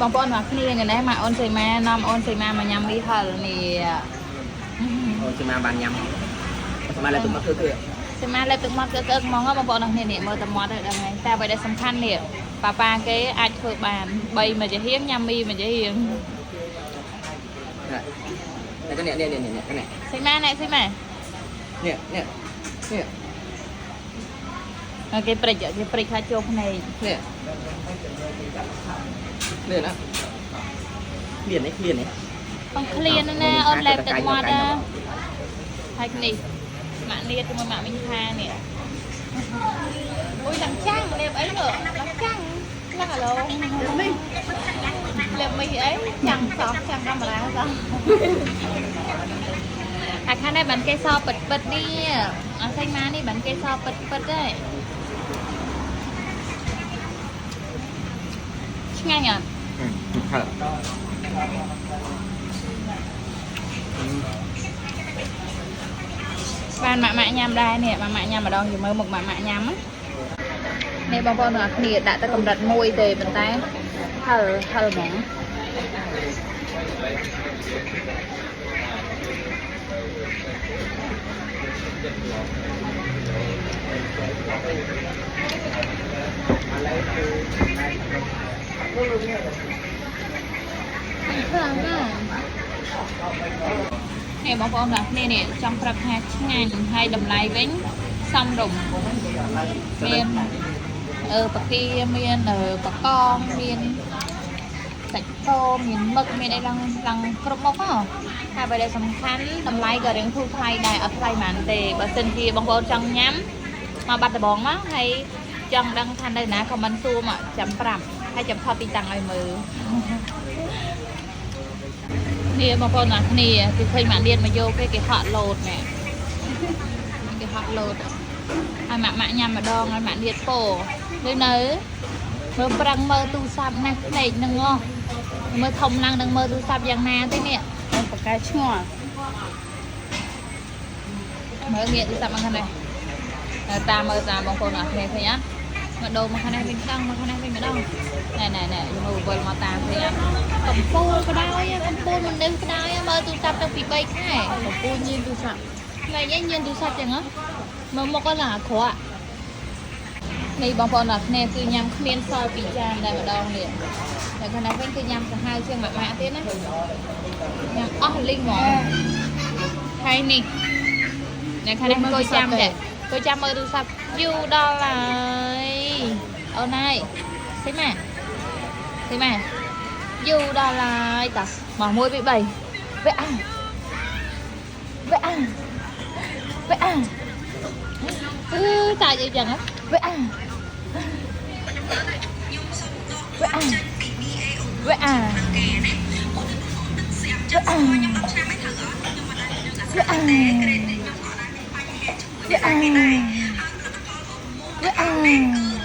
បងប្អូនមកគ្នាថ្ងៃនេះមកអូនសីមានាំអូនសីមាមកញ៉ាំមីហិលនេះ អូនសីមាបានញ៉ាំអូនសីមាលែកទឹកមកគឺគឺ សីមាលេបទឹកមាត់ក្អឹកក្អឹកហ្មងហ៎បងប្អូនអរគ្នានេះមើលតែមាត់ទៅដឹងហើយតែអ្វីដែលសំខាន់នេះប៉ាប៉ាគេអាចធ្វើបាន3មួយចាហៀងញ៉ាំមីមួយចាហៀង នេះនេះនេះនេះនេះនេះ សីមាណែសីមា នេះនេះនេះ គេព្រិចគេព្រិចថាចូលភ្នែក នេះនេះណាឃ្លាននេះឃ្លាននេះ បងឃ្លានណាអូនលេបទឹកមាត់ណាហើយនេះម៉ាក់លៀតជាមួយម៉ាក់មីងខានេះអូយឡើងចាំងលេបអីមើលឡើងចាំងឡើងអាឡូលេបមីអីចាំងសោះចាំងកាមេរ៉ាសោះអាខាងនេះបានគេសពិតពិតនេះអាសៃម៉ានេះបានគេសពិតពិតដែរឆ្ងាញ់អត់ ហឹម បានម៉ាក់ម៉ាក់ញ៉ាំដែរនេះម៉ាក់ម៉ាក់ញ៉ាំម្ដងយមើលមុខម៉ាក់ម៉ាក់ញ៉ាំណានេះបងប្អូនទាំងអស់គ្នាដាក់តែកម្រិតមួយទេប៉ុន្តែហិលហិលហ្មងខ្លាំងណាស់នេះបងប្អូនទាំងអស់គ្នានេះចង់ប្រាប់ថាឆ្ងាញ់ហើយតម្លៃវិញសមរម្យមានអឺបកាមានអឺបកងមានសាច់គោមានមឹកមានអីឡើងឡើងគ្រប់មុខហ៎ហើយអ្វីដែលសំខាន់តម្លៃក៏រៀងធូរថ្លៃដែរអត់ថ្លៃហ្មងទេបើសិនជាបងប្អូនចង់ញ៉ាំមកបាត់ដំបងមកហើយចង់ដឹងថានៅណាខមមិនសួរមកចាំប្រាប់ហើយចាំថតទីតាំងឲ្យមើល នេះបងប្អូនអ្នកគ្នាគេឃើញម៉ាក់លៀនមកយកគេគេហក់លោតណែគេហក់លោតហើយម៉ាក់ម៉ាក់ញ៉ាំម្ដងហើយម៉ាក់លៀនពោដូចនៅមើលប្រឹងមើលទូរស័ព្ទណាស់ភ្នែកហ្នឹងហ៎មើលធំឡើងនឹងមើលទូរស័ព្ទយ៉ាងណាទេនេះ អូនបកកែឆ្ងល់ មើលងាកទូរស័ព្ទមកខាងនេះតាមមើលតាមបងប្អូនអ្នកគ្នាឃើញអត់មកដូរមកខាងនេះវិញម្ដងមកខាងនេះវិញម្ដងណែណែណែយមើលវិលមកតាមឃើញអត់កំពូលក៏ដោយកំពូលមនុស្សក៏ដោយមើលទូរស័ព្ទទៅពី3ខែ កំពូលញៀនទូរស័ព្ទ ថ្ងៃនេះញៀនទូរស័ព្ទចឹងហ៎មើលមុខគាត់ឡើងអាក្រក់នេះបងប្អូនអ្នកគ្នាគឺញ៉ាំគ្មានសល់ពីរចានតែម្ដងនេះតែខាងនេះវិញគឺញ៉ាំសាហាវជាងម៉ាក់ម៉ាក់ទៀតណាញ៉ាំអស់លីងហ្មងហើយនេះអ្នកខាងនេះអង្គុយចាំដែរអង្គុយចាំមើលទូរស័ព្ទយូរដល់ហើយអូនហើយស៊ីម៉ាស៊ីម៉ាយូរដល់ហើយតោះមក1 2 3វ៉ាវ៉ា វ៉ាអឺតាយអីចឹងហ៎វ៉ាវ៉ាវ៉ាវ៉ាវ៉ាវ៉ាវ៉ា